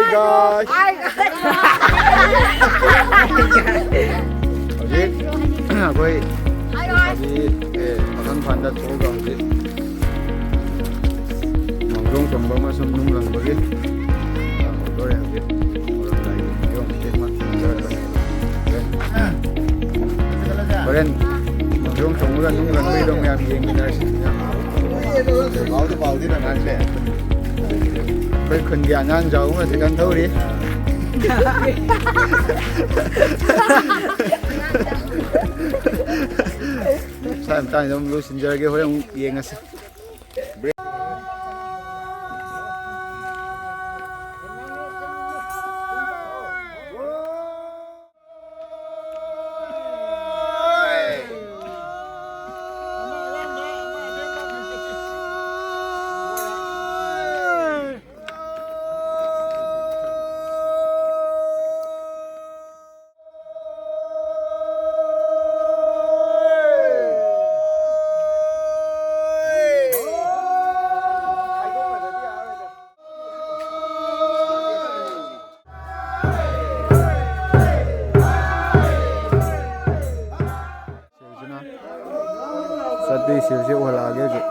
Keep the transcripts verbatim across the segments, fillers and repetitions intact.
Guys. Howzit, akhoi, abhi, eh, pakhang phaan dat thou ga howzit. Mangzung tuang bam ma sum nung lang bagi. Ah, howzit. Orang lai, yung, tek ma, Horen, Mangzung tuang ga nung lang bagi dong yan, yeng na si. Bau tu bau di na ngan se. Khoi khun dia ngan zauc ma se kan thou ri. Sai mtang dam lu sinjar ge horen yeng ase. Sati sirsi wala ge ge.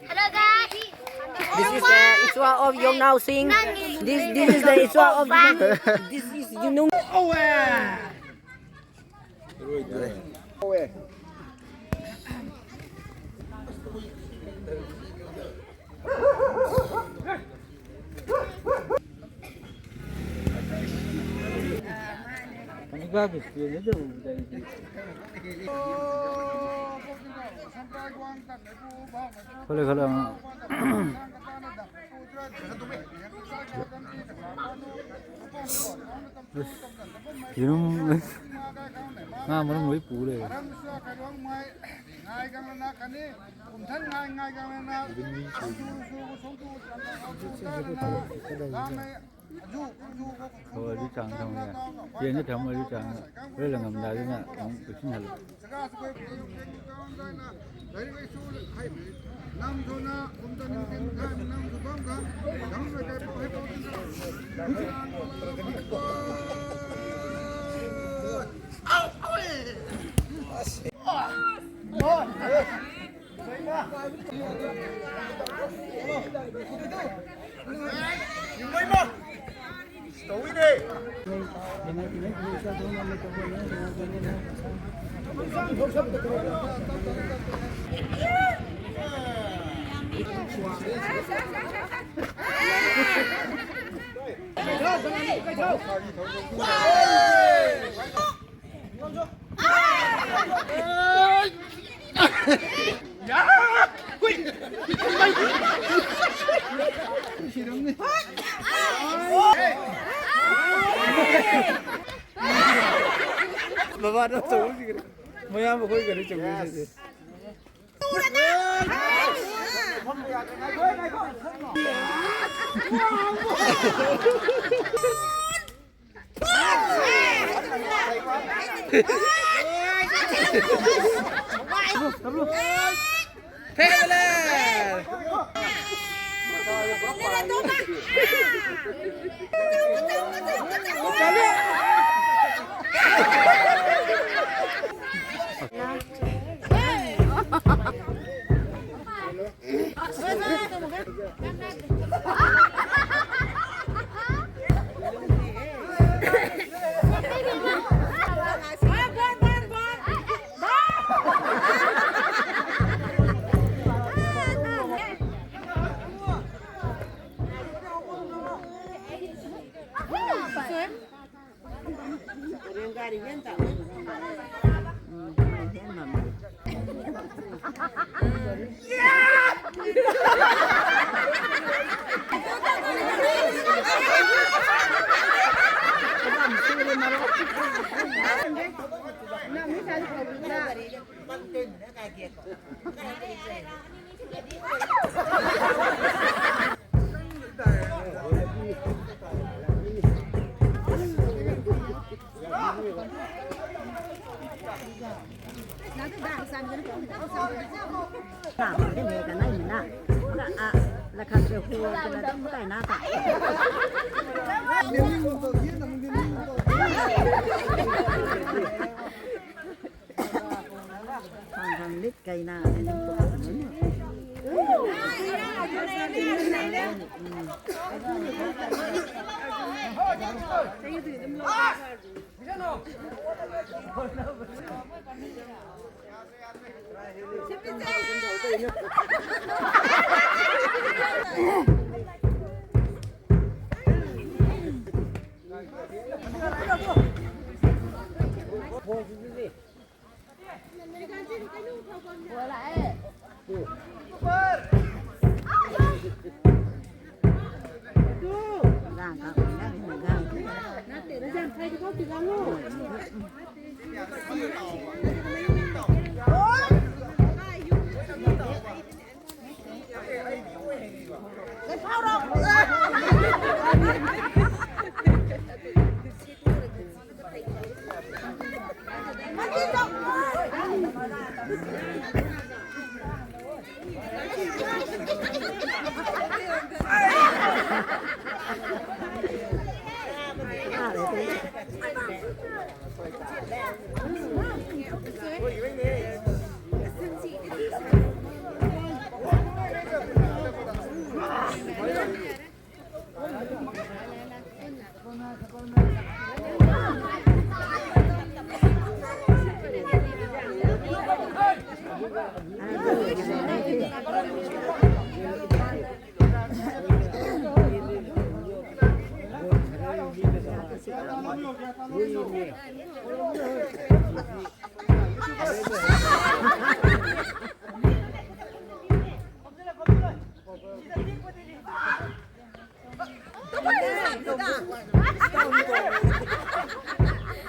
Hello guys. This is the Ichwa of Yongnao Singh. This this is the Ichwa of this is Yunung. Khole khole. Yunung nga manu mui pu le. Khou ri chang thang ya. Tian ni tham ri chang. Ri la ngam da ri na ang tu sin hal. Baba, na chau si kare. Mayam khou kare chau si.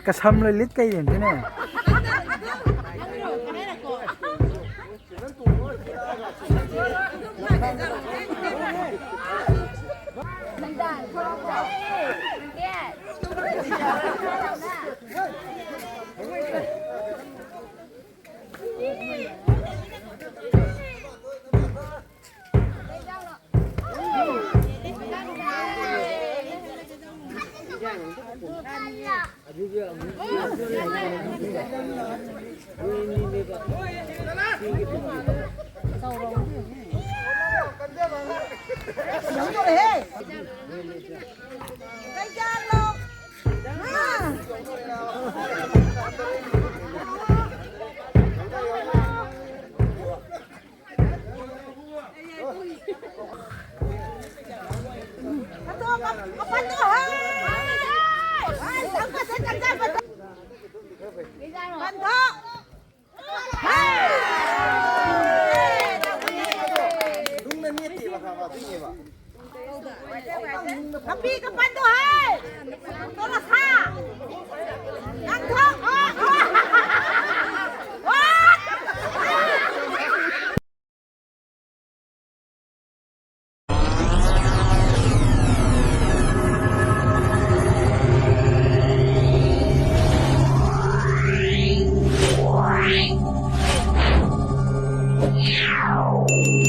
Kasam lui lit kai din tine. Kapi kapan tu hei. Tuna sa. Nang thok. Oh, oh. Oh.